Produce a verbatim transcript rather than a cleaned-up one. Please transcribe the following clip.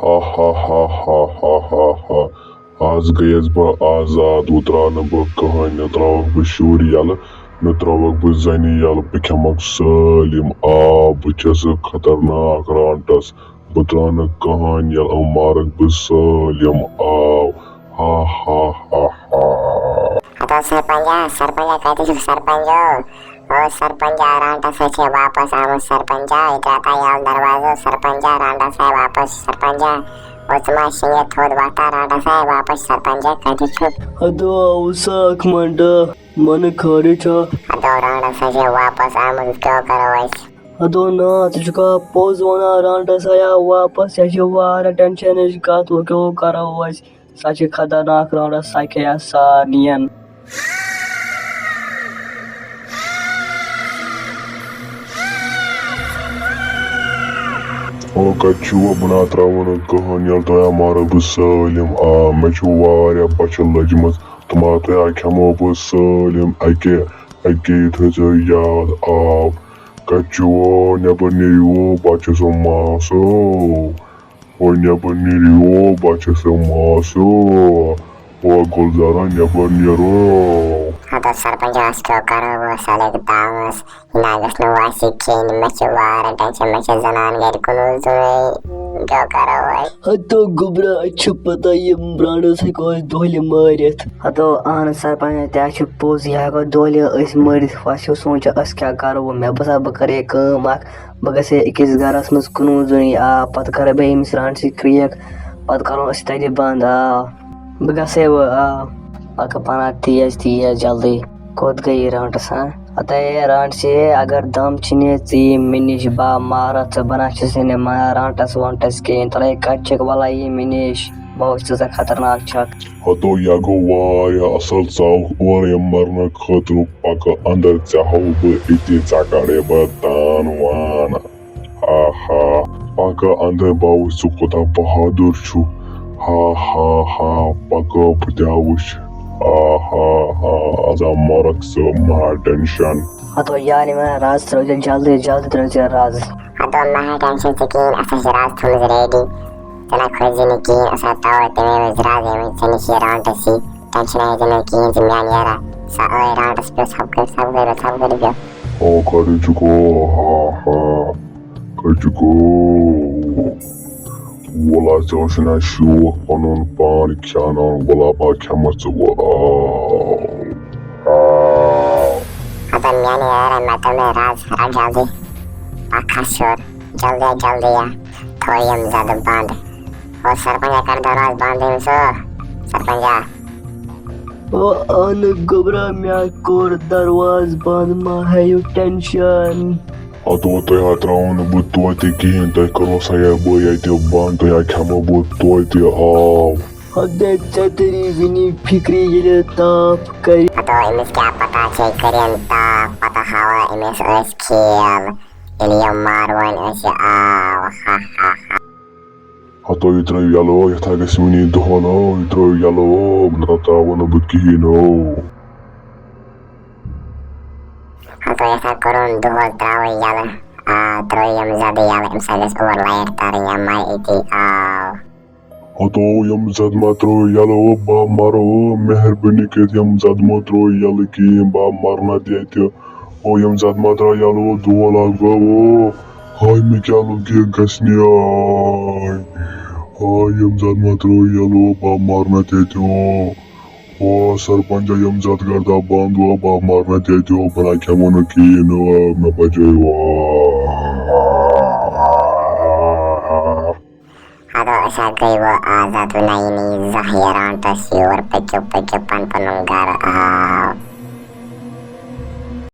ہا ہا ہا ہا ہا ہا ہا۔ آز گٔیَس بہٕ آزاد، وۄنۍ ترٛاونہٕ بہٕ کٕہٕنۍ، نہ ترٛاوَکھ بہٕ شُرۍ یَلہٕ، نہ ترٛاوَکھ بہٕ زَنہِ یَلہٕ، بہٕ کھٮ۪مَکھ سٲلِم آب، بہٕ چھَس خطرناک رانٛٹَس، بہٕ ترٛاونہٕ کٕہٕنۍ یَلہٕ، یِم مارَکھ بہٕ سٲلِم آب۔ ہا ہا ہا ہا۔ ہتو سرپنچا، سرپنچا، کتہِ چھُکھ سرپنچو؟ او سرپنچا، رانٛٹس ہا چھے واپس آمُت سرپنچا، یہِ ترٛاوتا یَلہٕ دروازٕ سرپنچا، رانٛٹس آے واپس سرپنچا۔ او ژٕ ما شیٚنگے تھوٚد وۄتھان، رانٛٹس آے واپس سرپنچا، کتہِ چھُکھ؟ ہتو آوُس سا اکھ منٹہٕ، منہٕ خٲرٕے چھا؟ ہتو رانٛٹس ہا چھے واپس آمُت، کیٛاہ کرو أسۍ؟ ہتو نا، ژٕ چھُکھا پوٚز ونان، رانٛٹس آیا واپس، یہِ چھِ واریاہ ٹینشنٕچ کتھ، وۄنۍ کیٛاہ کرو أسۍ؟ سۄ چھِ خطرناک رانٛٹس، سۄ کھیٚیہِ سارنِین۔ او کتہِ چھُو بہٕ نا ترٛاوو نہٕ کٕہٕنۍ یَلہٕ، تۄہہِ ہا مارو بہٕ سٲلِم آب، مےٚ چھُ واریاہ بۄچھِ لٔجمٕژ، تِم ہا تۄہہِ ہا کھٮ۪مو بہٕ سٲلِم اَکے اَکے، یہِ تھٲیزیو یاد آب۔ کتہِ چھُو؟ نٮ۪بر نیٖرِو، بہٕ چھُسو ماسو۔ وۄنۍ نٮ۪بر نیٖرِو، بہٕ چھُسو ماسو۔ وۄنۍ گُلزارا نٮ۪بر نیٖرِو۔ ہتو سرپنچ، أسۍ کیٛاہ کرو؟ وۄنۍ سلے تامس، یہِ نہ گژھِ نہٕ وٲنٛسہِ کھیٚنۍ۔ مےٚ چھِ واریاہ ٹینشن، مےٚ چھِ زنان گرِ کُنُے زوٚنُے۔ کیٛاہ کرو وۄنۍ؟ ہتو گوٚبرا، اَتہِ چھِ پتہ، یِم برانڈس ہیٚکو أسۍ دۄہلہِ مٲرِتھ۔ ہتو اہن سرپنچ، تہِ ہا چھُ پوٚز، یہِ ہیٚکو دۄہلہِ أسۍ مٲرِتھ۔ وۄنۍ چھُ سونٛچان، أسۍ کیٛاہ کرو وۄنۍ؟ مےٚ باسان، بہٕ کرٕ یہِ کٲم اکھ، بہٕ گژھٕ أکِس گرس منٛز کُنُے زوٚنٕے، آ، پتہٕ کرٕ بہٕ أمِس رانٛٹسٕے کرٛیک، پتہٕ کرو أسۍ تتہِ بنٛد، آ۔ بہٕ گژھٕ وۄنۍ، آ، پکہٕ پناہ تیز تیز جلدی۔ کوٚت گٔے یہِ رانٛٹس، ہا؟ ہتے رانٛٹسٕے، اگر دم چھُے ژےٚ مےٚ نِش، بہٕ ہا مارتھ ژٕ، بہٕ نہ چھُسے نہٕ مانان رانٛٹس وانٛٹس کِہیٖنۍ، تلے کتہِ چھکھ ولا یہِ مےٚ نِش؟ بہٕ وٕچھٕ ژٕ خطرناک چھکھ۔ ہتو، یہِ گوٚو واریاہ اصل، ژٕ آوُکھ اورٕ یِم مرنہٕ خٲطرٕ، پکہٕ اندر، ژےٚ ہاوٕ بہٕ أتی، ژےٚ کڑے بہٕ تان وان۔ ہا ہا، پکہٕ اندر، بہٕ وٕچھٕ ژٕ کوٗتاہ بہادُر چھُکھ۔ ہا ہا ہا، پکہٕ بہٕ تہِ ہا وٕچھٕ۔ ہا ہا ہا، از ہا مرکھ ژٕ، مہ ہا ٹینشن۔ ہتو یار، یہِ مہ ہا رز ترٲوزِ جلدی، جلدی ترٲوزِ رز۔ ہتو مہ ہا ٹینشن ژٕ کِہیٖنۍ، اسہِ چھِ رز تھٲومٕژ ریڈی۔ ژٕ نہ کھوژِ نہٕ کِہیٖنۍ، أسۍ ہا ترٛاوو تَمے وِزِ رز ییٚمہِ وِزِ ژےٚ نِش یہِ رانٛٹس یی۔ ٹینشن ہیٚیہِ نہٕ کِہیٖنۍ ژٕ میٛانہِ یارا۔ سۄ ٲے رانٛٹس پیوٚو، سۄ کٔرۍ، سۄ کٔرۍ، سۄ کٔرۍ پیوٚو۔ او کڑٕ چُکو، ہا ہا، کڑٕ چُکو۔ ولا ژےٚ اوسُے نا شوق پنُن پان کھیاناوُن، ولا بہٕ کھٮ۪مہٕ ژٕ وۄنۍ آب۔ آب۔ ہتا میٛانہِ یارا، مےٚ تھٲو مےٚ رز، رٹ جلدی۔ پکھ کھس ہیوٚر، جلدی، جلدی یا۔ تھٲو یِم زدٕ بنٛد۔ او سرپنچا، کر دروازٕ بنٛد أمۍ سُہ۔ سرپنچا۔ او اہن گوٚبرا، مےٚ کوٚر دروازٕ بنٛد، مہ ہیٚیِو ٹینشن۔ ہتو تۄہہِ ہا ترٛاوو نہٕ بہٕ توتہِ کِہیٖنۍ، تۄہہِ کَرو سا یہِ بہٕ ییٚتہِ بنٛد، تۄہہِ ہا کھٮ۪مو بہٕ توتہِ آب۔ ہتے ژےٚ تیٚری وٕنی فِکرِ ییٚلہِ تاپھ کرِ۔ ہتو أمِس کیٛاہ پتہ چھے کٔرِن تاپھ، پتہٕ ہاوو أمِس أسۍ کھیل، ییٚلہِ یِم ماروٕنۍ أسۍ یہِ آو، ہا ہا ہا۔ ہتو یہِ ترٛٲیِو یَلہٕ، یَتھ ہا گژھِ وٕنی دۄہَن، یہِ ترٛٲیِو یَلہٕ، نَتہٕ ترٛاوو نہٕ بہٕ کِہیٖنۍ۔ ہتو یَتھ ہا کوٚرُن دۄہَس ترٛاوو یَلہٕ، آ، ترٛٲیِو یِم زیادٕ یَلہٕ، اَمہِ ساتہٕ گژھِ اور لایِٹ تَرٕنۍ یا مَرِ أتی، آ۔ ہتو یِم زَدٕ ما ترٛٲیِو یَلہٕ، بہٕ مَرٕ، مہربٲنی کٔرِتھ یِم زَدٕ ما ترٛٲیِو یَلہٕ کِہیٖنۍ، بہٕ مَرٕ نہ تہِ اَتہِ۔ او یِم زَدٕ ما ترٛاو یَلہٕ، او دول اَکھ گوٚو، او۔ ہاے مےٚ کیٛاہ لوٚگ یہِ گژھنہِ، آے۔ ہاے یِم زَدٕ ما ترٛٲو یَلہٕ، او بہٕ مَرٕ نہ تہِ اَتہِ، او۔ او سرپنچا، یِم زَدٕ کر تہٕ بنٛد، او بہٕ مَرٕ نہ تہِ اَتہِ، او بہٕ نہ کھٮ۪مو نہٕ کِہیٖنۍ، او مےٚ بچٲیِو، او۔ ہتو أسۍ ہا گٔے وۄنۍ آزاد، وۄنۍ نہ یی نہٕ یہِ زانٛہہ یہِ رانٛٹس یور، پٔکِو، پٔکِو پن پنُن گرٕ، آو۔